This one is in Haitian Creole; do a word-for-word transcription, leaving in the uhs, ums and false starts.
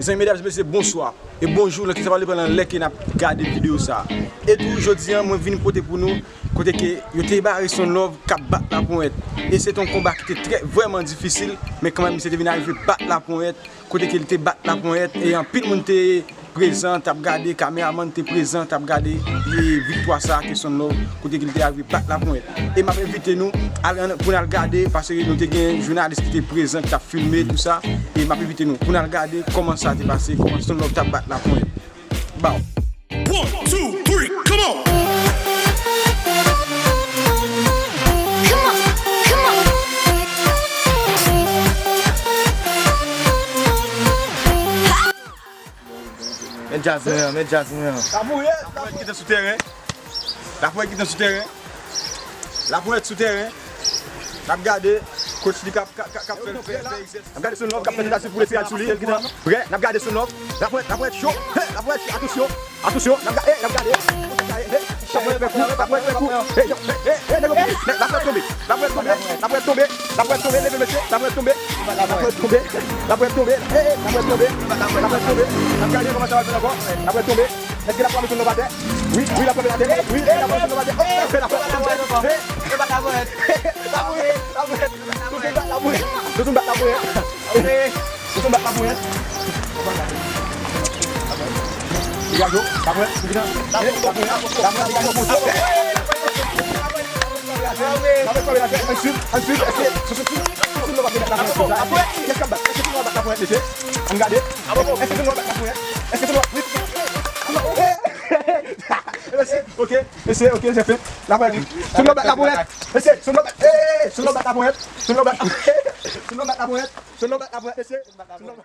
Mezanmi, medam, mesye, bonswa e bonjou nan ki sa pale pandan lè ke n ap gade videyo sa. E tou, jodi a, mwen vin pote pou nou kote ke yo te bare Sonlove k ap bat laponyèt. E se te yon konba ki te trè, vrèman difisil, men kanmenm, misye te vin arive bat laponyèt, kote ke li te bat laponyèt, e anpil moun te prezan, t ap gade, kameramann te prezan, t ap gade, e viktwa sa a ke Sonlove, kote ke li te arive bat laponyèt. E m ap envite nou al, pou n al gade, paske nou te gen jounalis ki te prezan, ki t ap filme, tou sa. E m ap envite nou pou n al gade kòman sa te pase, kòman Sonlove t ap bat laponyèt. Bow. One, two, three, come on! Men djaz mwen an, men djaz mwen an. Laponyèt, laponyèt ki te sou teren. Laponyèt ki te sou teren. Laponyèt sou teren. N ap gade coach li k ap, k ap, k ap fè, fè, fè egzèsis. N ap gade Sonlove k ap fè tantativ pou l eseye al sou li, e l gentan prè. N ap gade Sonlove. Laponyèt, laponyèt cho. Hey, laponyèt cho. Atansyon. Atansyon. N ap ga-, hey, n ap gade. Hey, laponyèt fè kou, laponyèt fè kou. Hey, yo, hey, hey, hey, nèg yo, laponyèt tonbe. Laponyèt tonbe. Laponyèt tonbe. Laponyèt tonbe. Leve mesye. Laponyèt tonbe. Laponyèt tonbe. Laponyèt tonbe. Hey, hey, laponyèt tonbe. Laponyèt tonbe. N ap gade kòman sa va fè ankò. Laponyèt tonbe. Èske l ap frape Sonlove atè? Wi, wi, l ap frape l atè. Wi, l ap frape Sonlove atè. Oh, laponyèt tonbe. Hey. Laponyèt. Laponyèt. Laponyèt. Sonlove bat laponyèt. Sonlove bat laponyèt. Sonlove bat laponyèt. Degaj ou, laponyèt, laponyèt, laponyèt, degaj ou, laponyèt. Laponyèt frape l atè. Ann swiv, ann swiv, èske Sonlove ap bat laponyèt konsa? Èske l ap bat? Èske Sonlove ap bat laponyèt, mesye? Ann gade. Èske Sonlove ap bat laponyèt? Èske Sonlove ap, wi. Mesye, ok, mesye, ok, se fèt. Laponyèt. Sonlove bat laponyèt. Mesye, Sonlove bat, eh, Sonlove bat laponyèt. Sonlove bat laponyèt. Sonlove bat laponyèt. Sonlove bat laponyèt, mesye. Sonlove